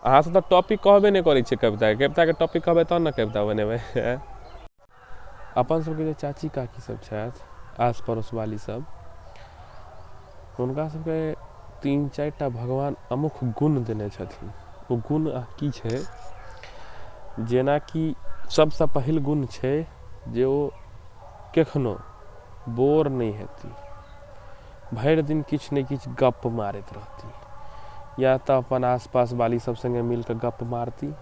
अहाँ सब तऽ टॉपिक कहबे नहि करै छियै कविताके। कविताके टॉपिक कहबै तहन ने कविता बनेबै। अपन सबके जे चाची काकी सब छथि, आस पड़ोस वाली सब, हुनका सबके तीन चारि टा भगवान अमुक गुण देने छथिन। ओ गुण की छै? जेनाकि सबसँ पहिल गुण छै जे ओ कखनो बोर नहि हेती, भरि दिन किछु ने किछु गप्प मारैत रहती। या तऽ अपन आसपास वाली सब सङ्गे मिलकऽ गप्प मारती,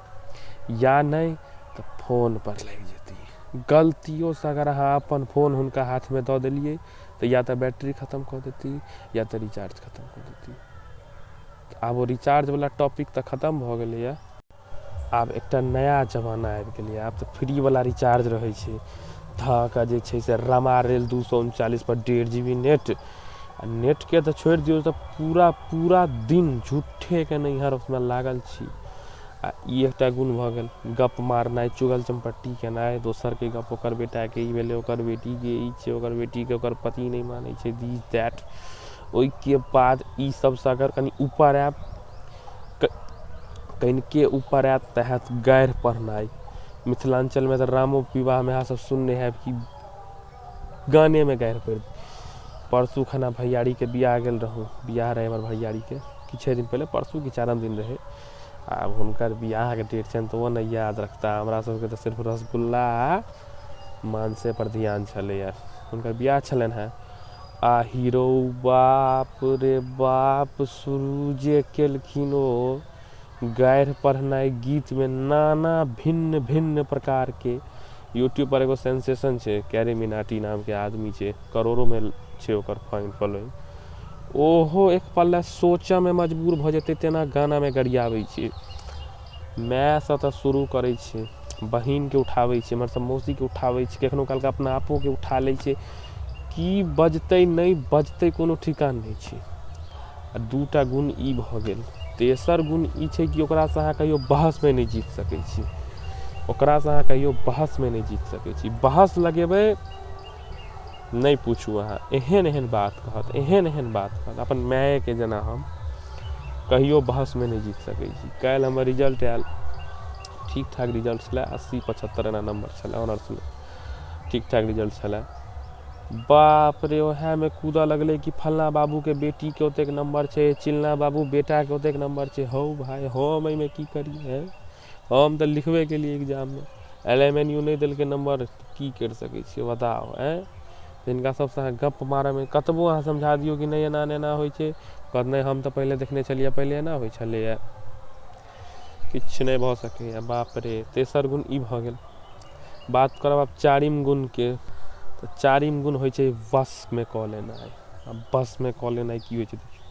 या नहि तऽ फोनपर लागि जेती। गलतियोसँ अगर अहाँ अपन फोन हुनका हाथमे दऽ देलियै तऽ या तऽ बैटरी खतम कऽ देती या तऽ रिचार्ज खतम कऽ देती। आब ओ रिचार्जवला टॉपिक तऽ खतम भऽ गेलैए। आब एकटा नया जमाना आबि गेलैए, आब तऽ फ्रीवला रिचार्ज रहै छै। धऽ कऽ जे छै से रमा रेल 239पर 1.5 जीबी नेट। आ नेटके तऽ छोड़ि दियौ, तऽ पूरा पूरा दिन झूठेके नैहरमे लागल छी। आ ई एकटा गुण भऽ गेल, गप मारनाइ, चुगल चमपट्टी केनाइ, दोसरके गप, ओकर बेटाके ई भेलै, ओकर बेटीके ई छै, ओकर बेटीके ओकर पति नहि मानै छै, दिस that. ओहिके बाद ई सबसँ अगर कनि ऊपर आयब, कनिके ऊपर आयत तऽ हैत गारि पढ़नाइ। मिथिलाञ्चलमे तऽ रामो विवाहमे अहाँ सब सुनने हैब कि गानेमे गारि पढ़ि। परसू खना भैयारीके बियाह गेल रहौं। बियाह रहै हमर भैयारीके किछे दिन पहिले, परसू कि चारिम दिन रहै। आब हुनकर बियाहके डेट छनि तऽ ओ नहि याद रखता, हमरा सबके तऽ सिर्फ रसगुल्ला आ मांसेपर ध्यान छलैए। हुनकर बियाह छलनि हेँ आ हीरो बाप रे बाप, शुरू जे केलखिन ओ गारि पढ़नाइ गीतमे नाना भिन्न भिन्न प्रकारके। यूट्यूबपर एगो सेंसेशन छै, कैरी मिनाटी नामके आदमी छै, करोड़ोमे छै ओकर फैन फॉलोइंग। ओहो एक पल लए सोचऽमे मजबूर भऽ जेतै तेना गानामे गरियाबै छै। मायसँ तऽ शुरू करै छै, बहिनके उठाबै छै, एम्हरसँ मौसीके उठाबै छै, कखनो कालके अपना आपोके उठा लै छै। की बजतै नहि बजतै कोनो ठिकान नहि छै। आ 2 टा गुण ई भऽ गेल। तेसर गुण ई छै कि ओकरासँ अहाँ कहियो बहसमे नहि जीत सकै छी। ओकरासँ अहाँ कहियो बहसमे नहि जीत सकै छी। बहस लगेबै, नहि पूछू अहाँ, एहन एहन बात कहत, एहन एहन बात कहत, अपन मायके जेना। हम कहियो बहसमे नहि जीत सकै छी। काल्हि हमर रिजल्ट आयल, ठीक ठाक रिजल्ट छलै, 80 75 एना नम्बर छलै ऑनर्समे, ठीक ठाक रिजल्ट छलै। बाप रे, ओएहमे कूदऽ लगलै कि फल्लाँ बाबूके बेटीके ओतेक नम्बर छै, चिल्लाँ बाबू बेटाके ओतेक नम्बर छै। हौ भाय, हम एहिमे की करियै? हम तऽ लिखबे केलियै एग्जाममे, एल एम एन यू नहि देलकै नम्बर, की करि सकै छियै, बताउ? आँय, जिनका सबसँ अहाँ गप्प मारऽमे कतबो अहाँ समझा दियौ कि नहि, एना नहि एना होइ छै, कहत नहि, हम तऽ पहिले देखने छलियै, पहिले एना होइ छलैए। किछु नहि भऽ सकैए। बाप रे, तेसर गुण ई भऽ गेल। बात करब आब चारिम गुणके, तऽ चारिम गुण होइ छै वशमे कऽ लेनाइ। आ वशमे कऽ लेनाइ की होइ छै? देखियौ,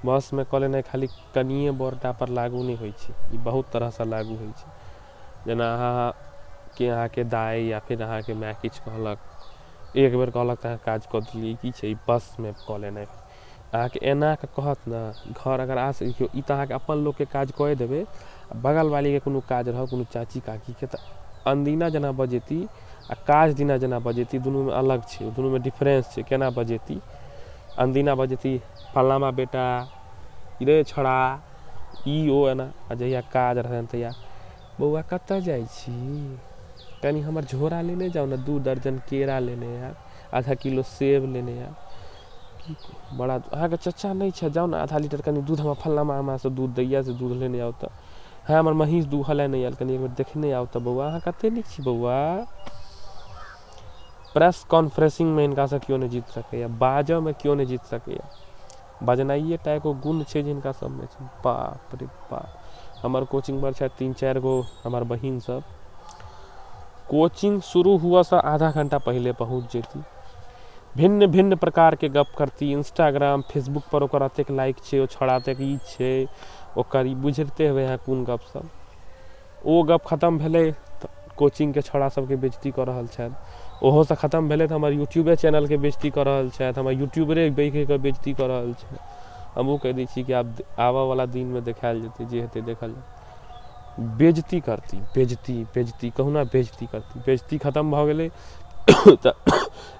वशमे कऽ लेनाइ खाली कनिये बरटा पर लागू नहि होइ छै, ई बहुत तरहसँ लागू होइ छै। जेना अहाँके अहाँके दाइ या फिर अहाँके माय किछु कहलक, एक बेर कहलक तऽ अहाँ काज कऽ देलियै। की छै ई वशमे कऽ लेनाइ? अहाँके एना कऽ कहत ने, घर अगर आस, देखियौ, ई तऽ अहाँके अपन लोकके काज कए देबै, आ बगलवालीके कोनो काज रहल, कोनो चाची काकीके, तऽ अनदिना जेना बजेती आ काज दिना जेना बजेती, दुनूमे अलग छै, दुनूमे डिफरेंस छै। केना बजेती? अनदिना बजेती, फलामा बेटा रे, छोड़ा, ई ओ एना। आ जहिया काज रहतनि तहिया, बौआ, कतऽ जाइ छी? कनि हमर झोरा लेने जाउ ने, 2 दर्जन केरा लेने आयब, आधा किलो सेब लेने आयब। की बड़ा अहाँके चचा नहि छै? जाउ ने, आधा लीटर कनि दूध हमरा फल्लाँ मामासँ दूध दैए, से दूध लेने आउ तऽ। हँ, हमर महीँस दुहऽ लए नहि आयल, कनि एकबेर देखने आउ तऽ। बौआ, अहाँ कते नीक छी बौआ। प्रेस कॉन्फ्रेंसिंगमे हिनकासँ केओ नहि जीत सकैए, बाजऽमे केओ नहि जीत सकैए। बजनाइए टा एगो गुण छै जे हिनका सबमे छै। बाप रे बाप, हमर कोचिंगपर छथि तीन चारि गो हमर बहिन सब। कोचिंग शुरू हुअसँ आधा घण्टा पहिले पहुँच जेती, भिन्न भिन्न प्रकारके गप करती। इंस्टाग्राम फेसबुकपर ओकर एतेक लाइक छै, ओ छौड़ा एतेक ई छै, ओकर ई, बुझिते हेबै अहाँ कोन गप सब। ओ गप खतम भेलै तऽ कोचिंगके छौड़ा सबके बेजती कऽ रहल छथि। ओहोसँ खतम भेलै तऽ हमर यूट्यूबे चैनलके बेजती कऽ रहल छथि, हमर यूट्यूबरे बैठिकऽ बेजती कऽ रहल छथि। हमहूँ कहि दै छी कि आब आबऽवला दिनमे देखायल जेतै, जे हेतै देखल जेतै। बेजती करती, बेजती, बेजती, कहुना बेजती करती। बेजती खतम भऽ गेलै तऽ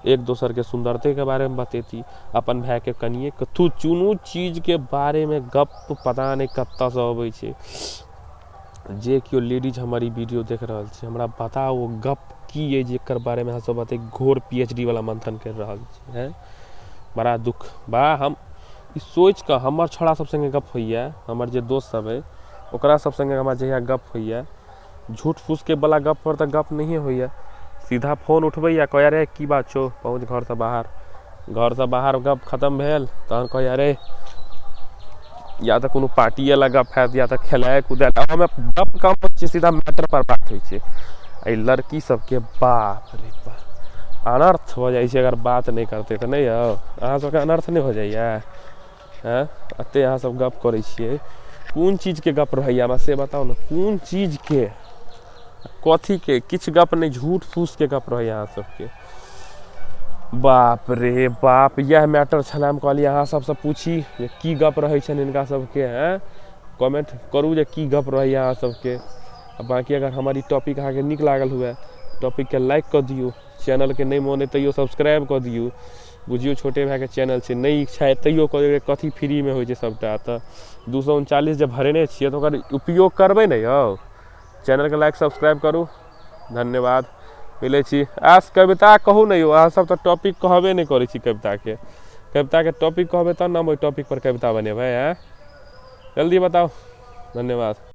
एक दोसरके सुन्दरतेके बारेमे बतेती, अपन भायके कनिए कथु चुनू चीजके बारेमे गप पता नहि कतऽसँ अबै छै। जे केओ लेडीज हमर ई वीडियो देख रहल छी, हमरा बताउ ओ गप की अइ जेकर बारेमे अहाँ सब एतेक घोर PhD वला मन्थन करि रहल छी। आँय, बड़ा दुःख बा। हम ई सोचिकऽ, हमर छौड़ा सब सङ्गे गप होइए, हमर जे दोस्त सब अइ ओकरा सब सङ्गे हमरा जहिया गप होइए, झूठ फूसके वला गप पर तऽ गप नहिये होइए। सीधा फोन उठबैए, कहैए रे की बात छौ, पहुँच घरसँ बाहर। घरसँ बाहर गप खतम भेल, तहन कहैए रे या तऽ कोनो पार्टीवला गप हैत या तऽ खेलाइ कुदाइ। हमे गप कम होइ छै, सीधा मैटर पर बात होइ छै। एहि लड़की सबके बाप रे बाप अनर्थ भऽ जाइ छै अगर बात नहि करतै तऽ। नहि यौ, अहाँ सबके अनर्थ नहि भऽ जाइए? आँय, एते अहाँ सब गप करै छियै, कोन चीजके गप रहैए हमरा से बताउ ने। कोन चीजके, कथीके? किछु गप नहि, झूठ फूसके गप रहैए अहाँ सबके। बाप रे बाप, इएह मैटर छलै। हम कहलियै अहाँ सबसँ पूछी जे की गप रहै छनि हिनका सबके। आँय, कमेंट करू जे की गप रहैए अहाँ सबके। आ बाँकी अगर हमर ई टॉपिक अहाँके नीक लागल हुए, टॉपिकके लाइक कऽ दियौ। चैनलके नहि मोन अइ तैयो सब्सक्राइब कऽ दियौ। बुझियौ छोटे भाइके चैनल छै, नहि इच्छा अइ तैयो कऽ दियौ। कथी फ्रीमे होइ छै सबटा? तऽ 239 जे भरेने छियै तऽ ओकर उपयोग करबै ने यौ। चैनलके लाइक सब्सक्राइब करू। धन्यवाद, मिलै छी। आस कविता कहू ने यौ। अहाँ सब तऽ टॉपिक कहबे नहि करै छी कविताके। कविताके टॉपिक कहबै तहन ने हम ओहि टॉपिक पर कविता बनेबै। आँय, जल्दी बताउ। धन्यवाद।